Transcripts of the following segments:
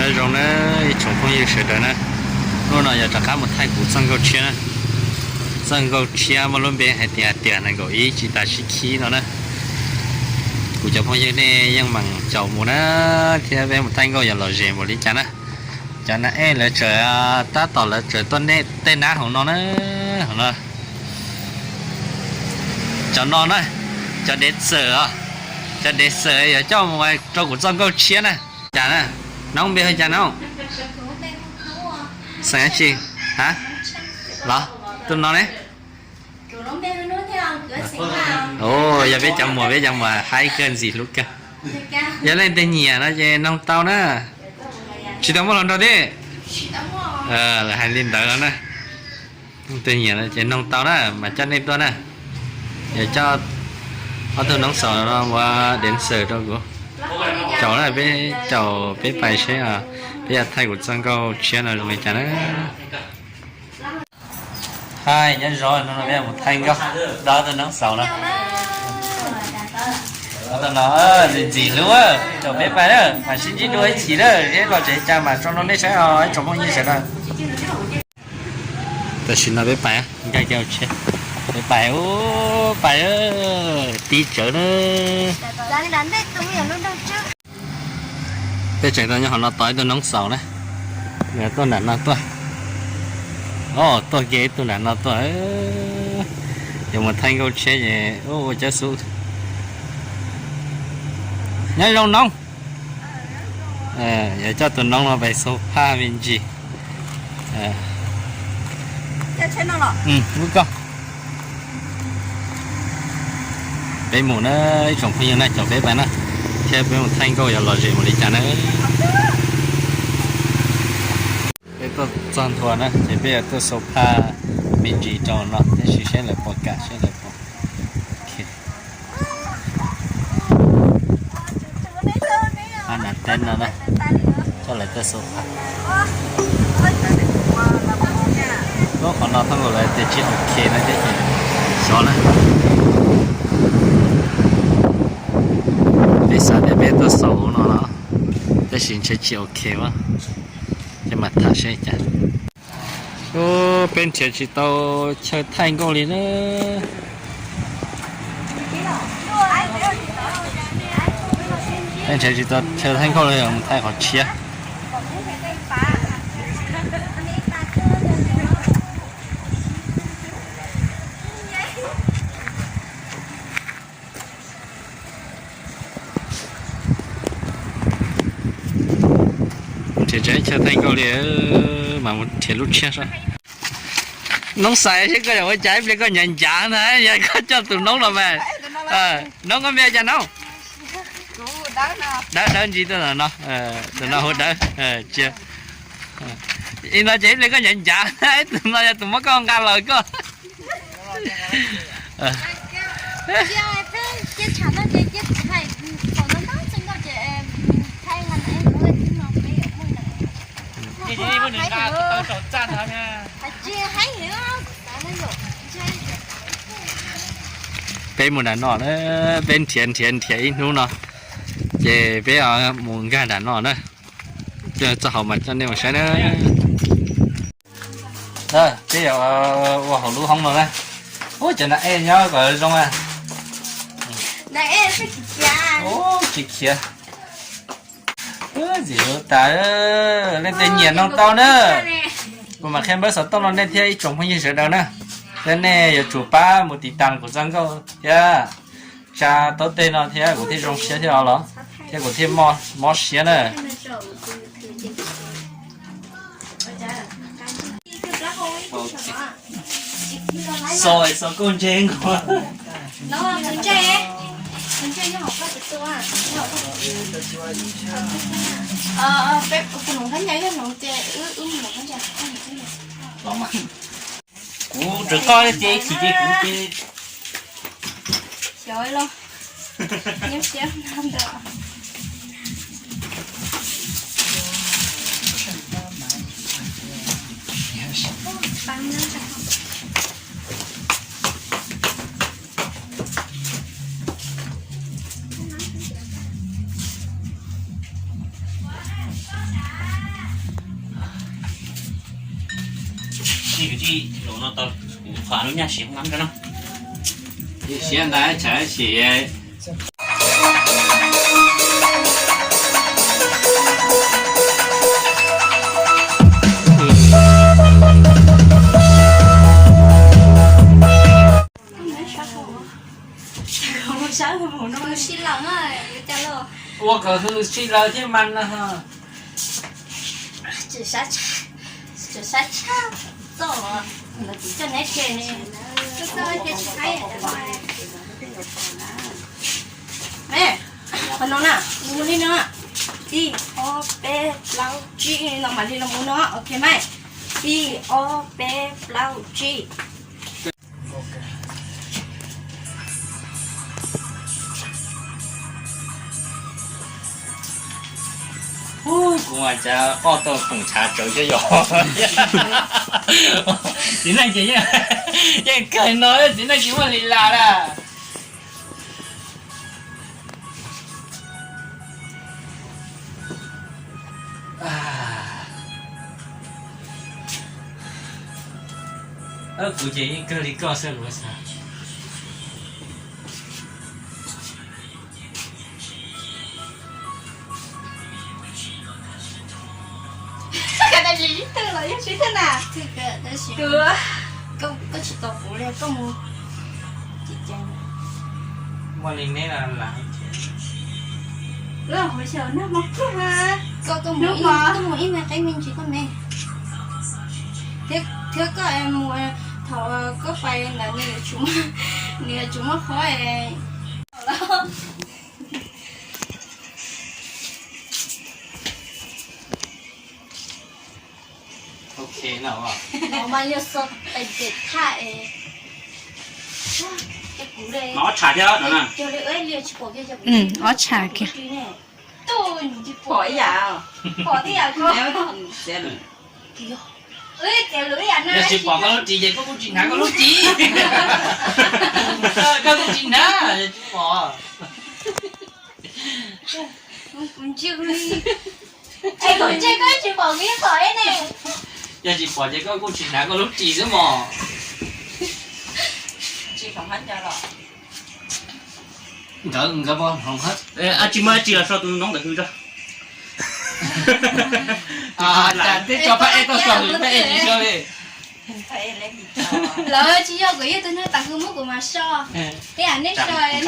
Nyob zoo na ib tsoom phooj ywg sawv daws na, hnub no yog rov qab mus thaij kuv txoj nkauj tshiab na. Txoj nkauj tshiab muaj lub npe hais tias tiam nees nkaum ib tsis tas sib khib no na. Kuv cov phooj ywg nej yeej meem caum mus na, thiab peb mus thaij nkauj yog lom zem npaum li cas na. Cov nas ej lawv tseem tab tom lawv tseem tuaj nej tej nab hauv no na, hauv no. Cov no na, cov dev xawm os, cov dev xawm yog coj mus rau kuv txoj nkauj tshiab na. Cas na, noob npe hu cas noob? Xeem dab tsi? Ha? Los, tus no ne? Yog peb cov muam, peb cov muam haib kawg ntxim hlub kawg. Yog leej twg nyiam no ces noog tau na. Tsis tau muaj hluas nraug thiab. Lawv hais li ntawd no na. Leej twg nyiam no ces noog tau na mas coj nej tuaj na. Yog coj ob tug noob xaus no ua dev xawm rau kuv. Caum na, peb caum peb pais seb peb yuav thaij kuv txoj nkauj tshiab no zoo li cas na. Hais nyob zoo, hnub no peb mus thaij nkauj, ob tug noob xaus no. Ob tug no ntxim hlub, caum peb pais na, mas sib ntsib dua ib chim na, peb los tsev cas mas tso rau nej saib os ib tsoom phooj ywg sawv daws. Tam sim no peb pais, nkag kiag hauv tsheb, peb pais, pais tib tsawv na. Peb tseem tau nyob hauv no tos ib tug noob xaus na, tuaj nram no tuaj. Tuaj kiag ib tug nram no tuaj. Yuav mus thaij nkauj tshiab ces ua cov xub. Nyob zoo noob. Yuav coj tus noob no pais xub phaj me ntsis. Wb koj, peb mus na, ib tsoom phooj ywg na, caum peb pais na, thiab peb mus thaij nkauj yog lom zem mus li cas na. Peb tuaj txog ntua na ces peb yuav tuaj xub phaj me ntsis rau no tab sis seb lawv puas kam seb lawv puas. Hab nas teb no na, coj lawv tuaj xub phaj. Lub qhov no thooj nkaus lawv tias tsis ok no thiab ces xyov na. Peb xav tias peb tuaj xaus hauv no los tab sis ntshe tsis ok a. Ces mam tham seb cas. Peb nrhiav tsis tau chaw thaij nkauj li na. Peb nrhiav tsis tau chaw thaij nkauj li, mus thaij qhov tshiab. Nrhiav tsis tau chaw thaij nkauj li, mas mus nrhiav lub tshiab saib. Noob xais, seb koj yuav ua cas ib pliag koj ncav ncav na, yog koj coj tus noob los mas. Noob koj npe cas noob? Dawb, Dawb ntsis tuaj no, tus no hu Dawb. Ib no ces ib pliag koj ncav ncav, tus no yog tus muab koj nqa los koj. Peb mus nram no na, peb nrhiav nrhiav nrhiav ib hnub no, ces peb mus nkag nram no na. Txog hauv mas coj nej mus saib na. Peb yuav ua hauv lub hoob no na. Ub, cov nas ej nyob kom zoo a. Tsis khiav. Ntxim hlub tas, leej twg nyiam noog tau na. Kuv mam qhia npawb xov tooj rau nej thiab ib tsoom phooj ywg sawv daws na. Thiab nej yuav tsum pab mus tiv tas kuv txoj nkauj thiab. Tsa taub teg no thiab kuv thiaj zoo siab thiab os los, thiab kuv thiaj mob siab na. Xo, xo koj ntse nkaus. Kuv tseem koj ces ib chim ces kuv ces. Yus tsis los no tau kuv qhov lub nyaj siav hoob nab rau no. Siav ntawd tsam sim. Ua kom hws sib law thiab mas no. Tseem sab tshaj txoj, lawv tsis coj neb tseg ne. Qhov no na, mus li no, ib ob peb plaub tsib no mam li los mus no, ok mas. Ib ob peb plaub tsib. Kuv mas cas qoj tau khoom tshav tsawv cov yog. Txiv neej ces yeej kawg no, txiv neej tsis muaj li las na. Kuv ces yeej kawg li koj xwb luav xav. Tab sis ib tug los yog sib twg na? Tus, koj tsis tau kuv li, koj mus. Muaj li neb no las. Lub hauv xyaum nag hmo kiag ha. Koj, koj mus ib me qeb me ntsis koj me. Thiab koj mus, thaum koj pais ntawd nws yuav tsum muaj qhov es. Ob tsham thiab. Ob tsham kiag. Pom ib yam, pom ib yam ko. Yog tsis pom koj lub ris ces koj kuj tsis hnav koj lub ris. Koj kuj tsis hnav, yog tsis pom. Es kom ntshe koj tsis pom kuv yeej pom ib ne. Yog tsis pom ces koj kuj tsis hnav koj lub ris xwb mos. Nkawd, nkawd, tsis muaj dab tsi los so tus noob ntawd hws tso. Cas twb tso phab ej tuaj so hws phab ej tsis so li. Lawv tsis yog kuv yog tus neeg tas hws muab kuv mas so. Ib yam nej so. Yog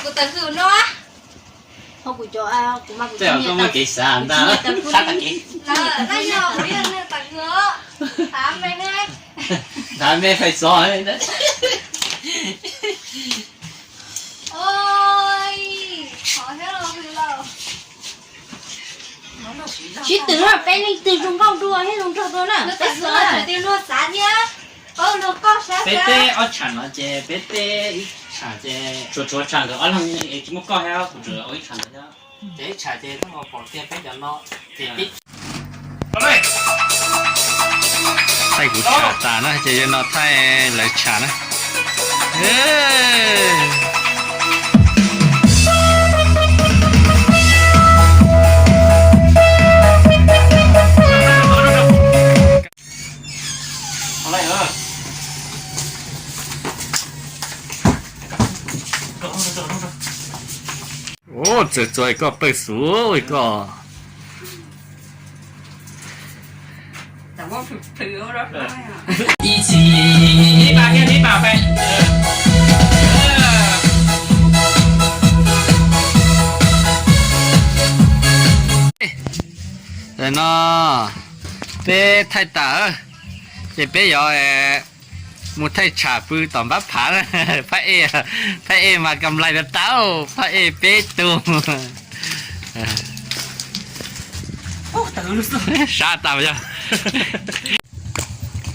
kuv tas hws no. Tej zaum koj muaj kev xav ntag. Thav me fais xov. Sib tw, peb leej twg zoo nkauj dua thiab zoo nraug dua na. Peb xav tias luag xav thiab. Peb teb ob tsham no ces peb teb ib tsham ces tshuav tshuav tsham nkawd ob leeg es tsis muaj koj thiab, kuv tsuas ua ib tsham ntawd thiab. Ces ib tsham ces peb mus pom tiag peb cov no ces peb. Thaij kuv tsham tas na ces yog no thaij lawv tsham na. Ua txawm txuas koj pawg xub koj. No peb thaij tas, ces peb yuav mus thaij tsham pw tom npab phav. Phab ej, phab ej mas kam lais tau, phab ej peb tug. Sab tas yog.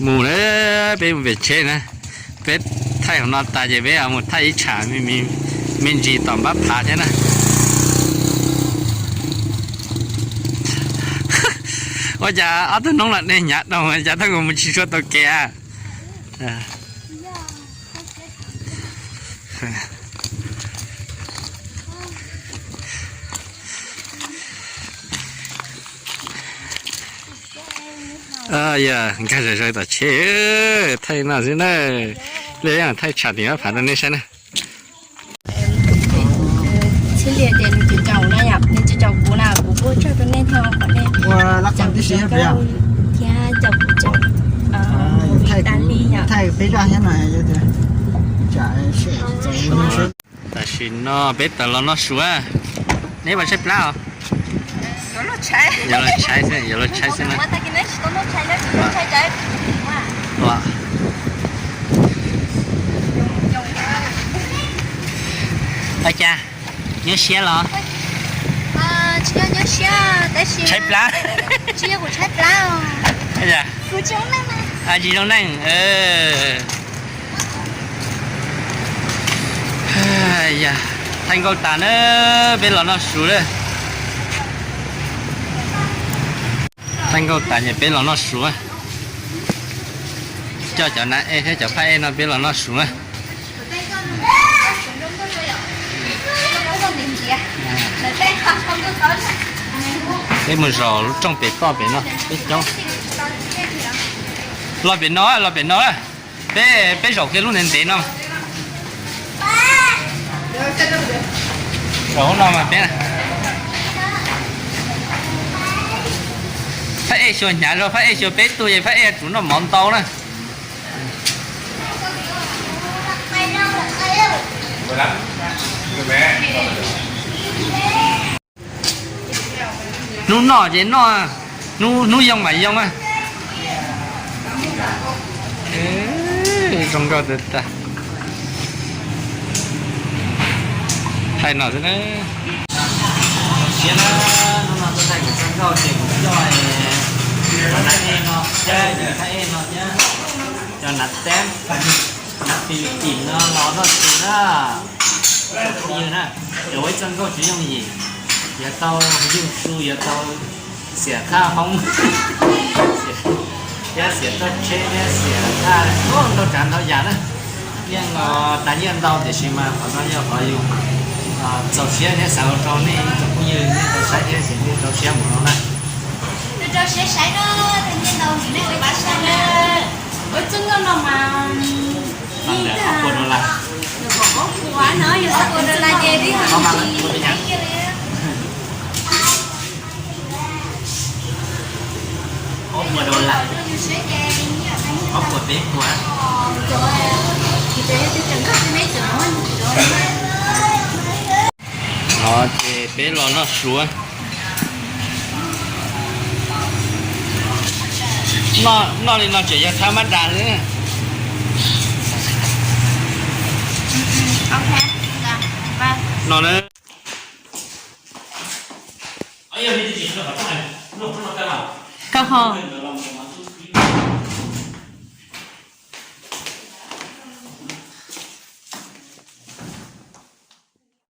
Mus na, peb mus pem tsheb na. Peb thaij hauv no tas ces peb mus thaij ib tsham me ntsis tom npab phav thiab na. Ua cas ob tug noob los dej hnyav dhau, cas thaj mus tsis tshua tau kev. Yog nkag zom zaws tom tsheb, thaij no xwb na. Lej yeej thaij tsham tim mab phav rau nej saib na. Txhiab Liag tias nws tsis caum no yom, nws tsis caum kuv na, kuv kuj tsaug rau nej thiab qhov nej caum kuv thiab caum kuv cov movie tas li yom. Tam sim no peb tawm los noj su. Neb puas tshaib plab os? Yuav los tshaib xwb, yuav los tshaib xwb na. Ua cas, nyuaj siab los? Tshaib plab. Tsis zoo neej. Thaij nkauj tas na, peb los noj su lawm. Thaij nkauj tas ces peb los noj su. Coj cov nav ej thiab cov phaj ej no peb los noj su na. Peb mus zaum lub rooj pem toj pem no peb coob. Los pem no, los pem no. Peb, peb zaum kiag lub ntev ntev no. Zaum no mas peb, phaj ej xyuas hnyav zog, phaj ej xyuas peb tug ces phaj ej yuav tsum noj mov ntau na. Hnub noj ces noj, hnub yoo mas yoo. Zoo nkauj tag tag. Thaij no xwb na. Siab na, hnub no tuaj thaij kuv txoj nkauj ces kuv coj cov nav ej no thiab, cov nav ej no thiab, cov nav teeb, nav Filipis no los noj su na. Phooj ywg na, yuav ua ib txoj nkauj tsis yooj yim, yuav tau yug su, yuav tau xiam thaj hoob, thiab xiam txoj tsheb, thiab xiam thaj ntau tsav ntau yam na. Yeej los tas nyiaj ntau tiam sis mas qhov no yog qhov yus txaus siab thiab xav ua rau nej tsoom phooj ywg nej tau saib thiab ces nej rau siab mus no na. Rau siab saib na, tas nyiaj ntau ces nej ua ib txoj nkauj no mas, ntawm ob puas dollar, ntawm ob puas dollar ces ob puas dollar, ob puas peb puas. No ces peb los noj su. Noj li no tseem yog thaj mab das xwb. No na. Koj ho,